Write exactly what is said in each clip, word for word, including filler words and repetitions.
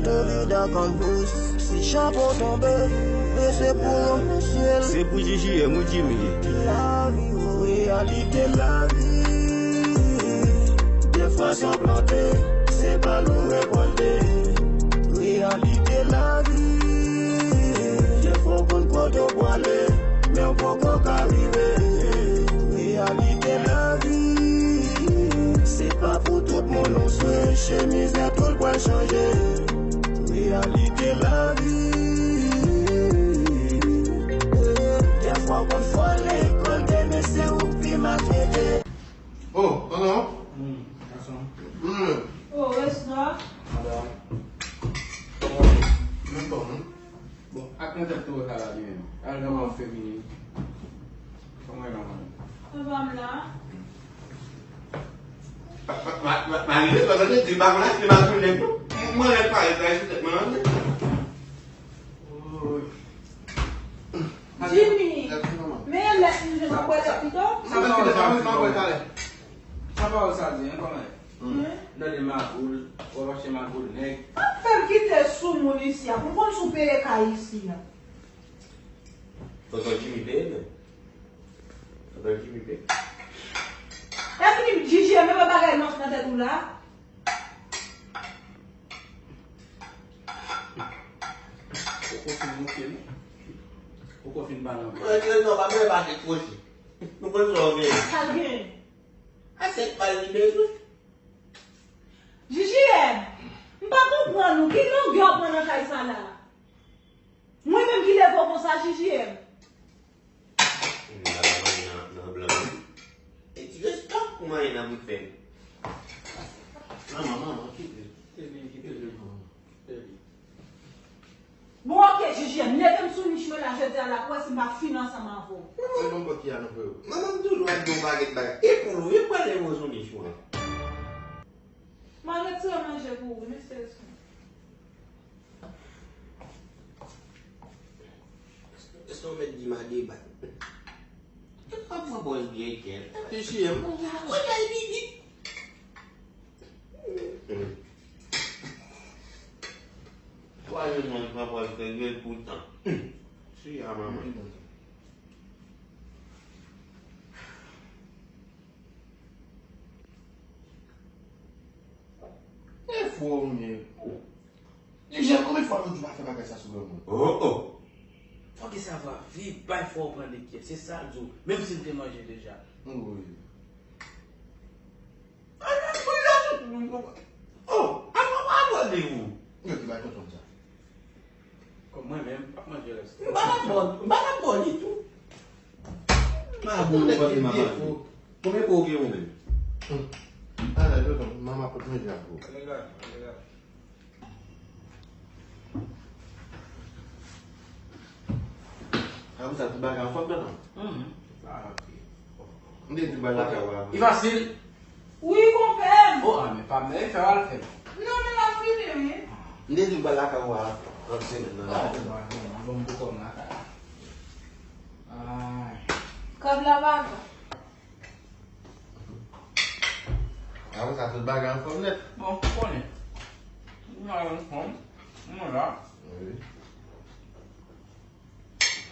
Florida Campus, si chapon tonbe, men se pou yo, mesye. Se pou J J M, wi, Jimmy. Lavi, reyalite lavi. Defwa se yon plante, se pa nou rekòlte. Reyalite lavi. Defwa w konn kote w prale, men w poko ka rive. Reyalite lavi. Se pa pou tout moun ou swe, chemiz nèt ou l pral chanje. Reyalite lavi. Defwa w konn fò lekòl, demen se ou k pi maltrete. Oh, tonton. Hmm, gason. Hmm. Oh, Resnor. Madam. Kòman w ye? Mwen fòm, wi. Bon, ak nan tèt tou wè ka la byen. Al nan wap feminin. Kòman w ye, manman? Sa va, m la. Ma, ma, ma, malgre sa, tande, di pa m la, se ma jounen tou. Mwen lè parèt la, se tèt mwen, tande. Jimmy, men lèt nou jwenn nan bwè lèt pito. Sa va, sa va, sa va, sa va, talè. Sa pawòl sa di, hein, kòman? Hmm. Gade magoul, w ap achte magoul nèg. P ap fè m kite sou moun isi a, pou m konn si w peye kay isi a. Tonton Jimmy peye, men. Tonton Jimmy peye. Epi J J M, men bagay mòf nan tèt ou la. Poko fin moute, non. Poko fin pale ankò. Mwen, mwen, non, pa mwen, pa dekwoche. Nou konn sa w gen. Sa l gen. A sèt pal li bezwen. J J M, m pa konprann ou. Ki longè w pran nan kay sa la? Mwen menm ki leve w konsa, J J M. M pa ka manyen nan, nan blan. E ti respè pou manyen nan bout fè m. Manman, manman, kite. Kite, kite, kite. Bon, ok, J J M, leve m sou nich mwen la, jodi a la, pou wè si m pa fin ansanm avè w. Manman, m toujou ap di yon pakèt bagay. E pou nou, e pou leve w sou nich mwen. M a retire manje pou ou, mesye Eston. Eston mèt di m a debat. E pa pran pòz byen kè. J J M. Wè, wè, wè, wè. Twa jou mwen pran pòz kè gèl poutan. Si a manman. E fò ou ye. Deja, konbyen fwa nou di w pa fè bagay sa sou granmoun? Oh, oh. Fòk gen savwaviv, bay fò w pran de kyè. Se sa l di w, menm si l te manje deja. Wi. Al nan prizon. Oh, al nan prizon, li ou. Yo ki bay tonton sa. Kòm mwen menm, m p ap manje rès. M pa nan bò, m pa nan bò li tou. M a gou ou panse m ap manje. Konbyen po ou gen ou menm? Hmm. Ala, yo, manman pot manje ak ou. Legal, legal. A, konsa tout bagay anfòm, tonton? Mhm. Ah, ok. M te di w al lakay ou avan. Li fasil. Wi, konpè m. Oh, ah, men pa m nan fè w al fè. Non, men l ap vini, wi. M te di w al lakay ou a, nan semèn nan. Ah, bon, bon, bon, bon, bon, lakay la. Ay. Kòb la pa bon. Apre sa, tout bagay anfòm nèt. Bon, ou konnen. Nou la anfòm. Nou la. Wi.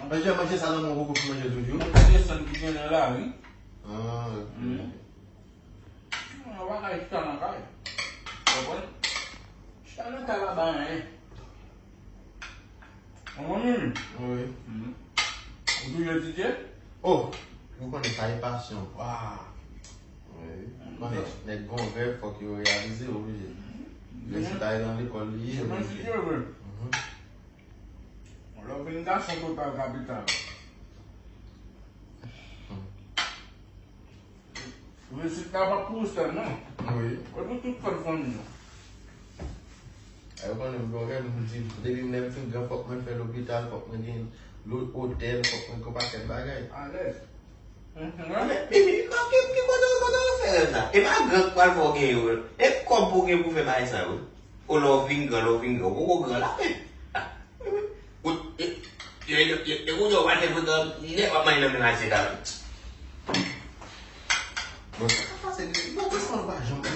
Manje, manje sa nan men w poko fin manje toujou? Mwen te desann ki gen nan lari. Ah, ok. Mhm. Mwen pa ka chita nan kay. Konprann? Chita nan kay pa bay anyen. Konprann, Mimi? Wi. Mhm. Ou toujou etidye? Oh, ou konnen sa e pasyon. Wa. Wi. Konnen, nèg gon rèv, fòk yo reyalize, oblije. Mhm. Lè se ta nan lekòl li ye, oblije. Mhm. Lè w vin gason total kapital. Reyisit la pa pou ou sèl, non. Wi. E pou tout fòt fanmi an. Ou konnen m gon rèv, m di, depi m lè m fin gran, fòk mwen fè lopital, fòk mwen gen lo-, otèl, fòk mwen gen yon pakèt bagay. Alèz. Mhm. Men, men, men, ki, ki, ki kote, kote w fè rèv la? E pa gran k pral fè w gen yo. E kòb pou w gen pou fè bagay sa yo. O, lè w vin gran, lè w vin gran, ou poko gran la, men. Ah, ou, e, e, e, e, ou di w pa te kontan, nèg w ap manje nan men Matika la. Bon, sa ka pase, bon, prèske nou pa janm,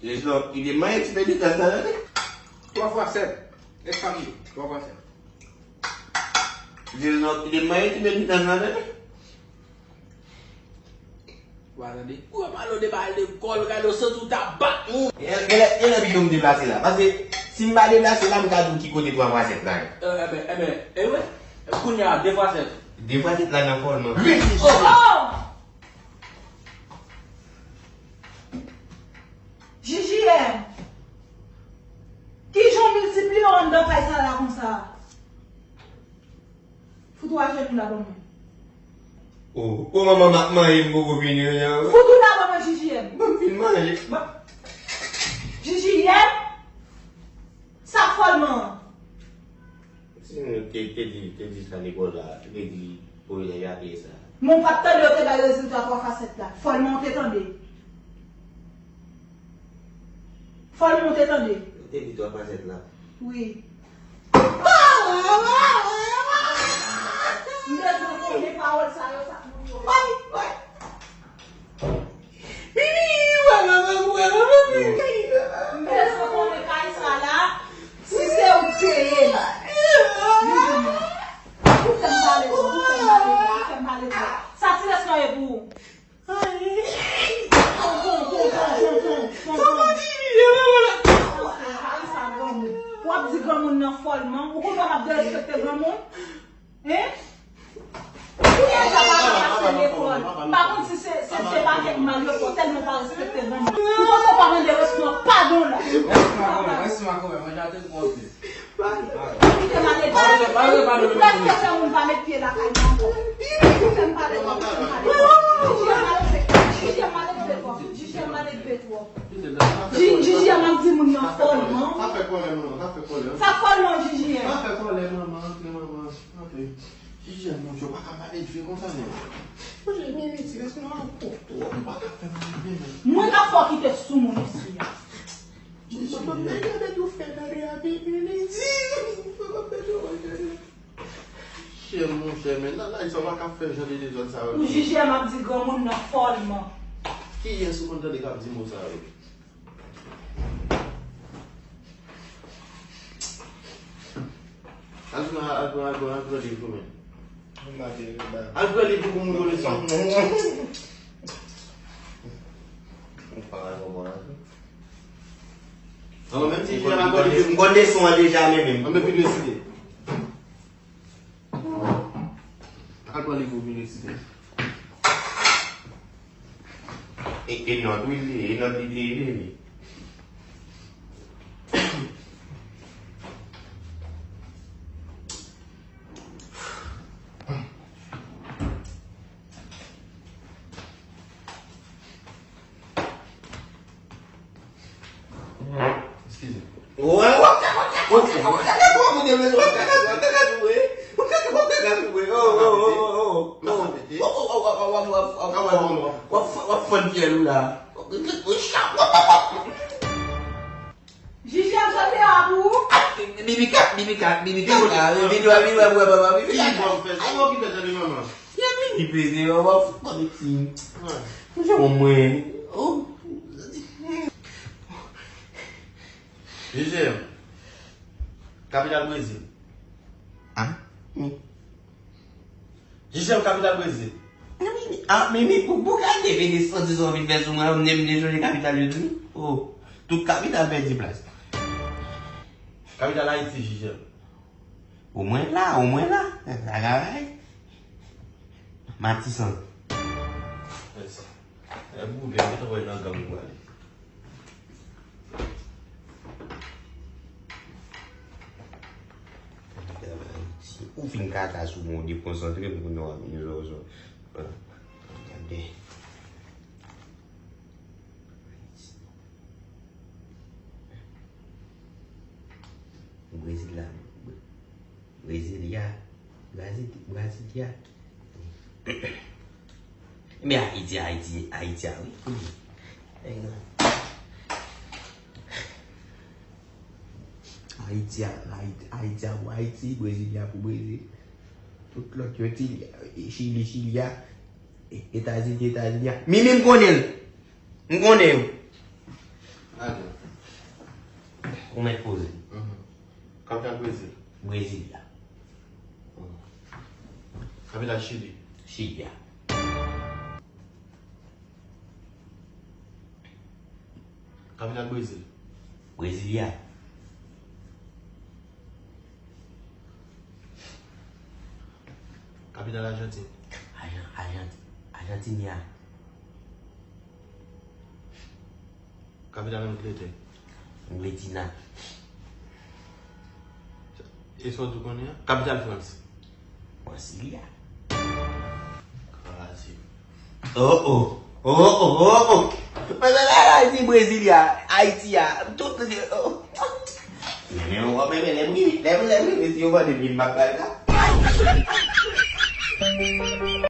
Jezi, non, ki te manyen ti bebe sa, sa, sa. Twa fwa sèt. Èk sa m ye. Twa fwa sèt. Jezi, non, ki te manyen ti bebe sa, sa, sa. Ou pa tande? Ou pa pale de bagay de kòl, gade w santi w ta bat moun. E, genlè, genlè pito m deplase la. Paske si m pa deplase la, m ka di w ki kote twa fwa sèt la ye. E, enben, enben, e wi. Kounye a, de fwa sèt. De fwa sèt la nan fòlman. Wi, wi, wi. Oh, oh! J J M, kijan w miltipliye w anndan kay sa la konsa? Fout ou ajenou la ban mwen. O, o manman, m ap manje, m poko fini, non. Fout ou la ban mwen, J J M. Ban m fin manje. Ban-, J J M, sa fòlman an. Si nou te, te di, te di sa Nicolas, te di pou yo te gate sa. Men w pa t tande yo te bay rezilta twa fwa sèt la. Fòlman w te tande. Fòlman w te tande. Yo te di twa fwa sèt la. Wi. M bezwen konnen pawòl sa yo, sa moun yo. M bezwen konnen kay sa la, si se ou k peye l. Li di mwen. Ou fè m pale twòp, ou fè m pale twòp, ou fè m pale twòp. Sa ti leson ye pou ou. Ay. Ton, ton, ton, ton, ton, ton, ton, ton. Kay sa granmoun. W ap di granmoun nan fòlman. Ou konn w ap derespekte granmoun? Hein? Ou deja pa ka pase lekòl. Pa konn si se, se, se pakèt mal yo fè w, tèlman w pa respekte granmoun. Ou panse w pa mande respè w, padon la. Rèspe makomè, rèspe makomè, mwen ja te twò vle. Kite maledve. Li prèske fè moun pa met pye lakay mwen ankò. Ou fè m pale twòp, ou fè m pale twòp. Jiji a maledve, jiji a maledve twòp, jiji a maledve twòp. Ji-, jiji a m ap di moun nan fòlman. Sa fè kòlè manman, sa fè kòlè. Sa fòlman jiji a. Sa fè kòlè manman, antre manman. Antre. Jiji a, monchè, ou pa ka maledve konsa, non. Monchè, Mimi, ti rès nan an pòt twòp, ou pa ka fè maledve, non. Mwen k ap fè w kite sou moun espri a. Jiji, mwen pa gade tou fè gade a bebe, li di. Mwen pa gade, mwen gade. Chè, monchè, men nan laj sa, ou pa ka fè jan de dezòd sa yo. Ou jiji a, m ap di granmoun nan fòlman. Kiyès ou konn tande k ap di mo sa yo? Al pran, al pran, al pran, al pran liv pou mwen. Al pran liv pou moun konnen sa. An, menm si m konn leson an deja, men menm. An, men vin resite. Al pran liv ou vin resite. E, e nòt, wi, li, e nòt li te ede li. Eskize. Wè, w ap fè kontak, w ap fè kontak avè mwen, w ap fè kontak avè mwen, w ap fè kontak avè mwen. W ap fè kontak avè mwen. Oh, oh, oh, oh, oh. W ap, w ap, w ap, w ap, w ap, w ap, w ap, w ap, w ap, w ap fann fyèl ou la. W ap, w ap, w ap. Jije ap sòti a pou ou? Bibi kat, bibi kat, bibi kat. Bibi kat, bibi kat, bibi kat. Ki bò fè sa? Ki bò ki fè sa de manman? Ki bebe, manman? Kòm ti. Mwen. Oh. Jije, kapital Brezil. Ah? Jije, kapital Brezil. Ah, men, men, pou, pou gade, men, de santi sa w vin fè sou mwen, m te, m te sonje kapital yo tou. Oh, tout kapital pèdi plas. Kapital Ayiti, Jije. Omwen la, omwen la. Sa ka bay. Matisan. Mèsi. E pou gen, mwen travay nan gang ou ale. Ou fin kaka sou mwen, ou dekonsantre m kounye a w ap vin zozo. Gade. Brezil la. Brezilya. Brazil, Brasilia. Men Ayiti, Ayiti, Ayiti a, wi. Ayiti a, Ayiti, Ayiti a pou Ayiti, Brezilya pou Brezil. Tout lòt yo, Chili, Chili a. Etazini, Etazini a. Mimi, m konnen l. M konnen yo. Gade. Ou mèt poze. Mhm. Kapital Brezil. Brezilya. Mhm. Kapital Chili. Chili a. Kapital Brezil. Brezilya. Kapital Ajantin. Ajan-, Ajantin. Ajantinya. Kapital Angletè. Angletina. E sa w tou konnen an? Kapital Frans. Brasilia. Kraze. Oh, oh. Oh, oh, oh, oh. Mwen, mwen, mwen, Ayiti, Brezilya, Ayiti a, tout, oh. Men, men, men, men, lè m rive, lè m, lè m rive, si yo mande m vin, m ap pral la.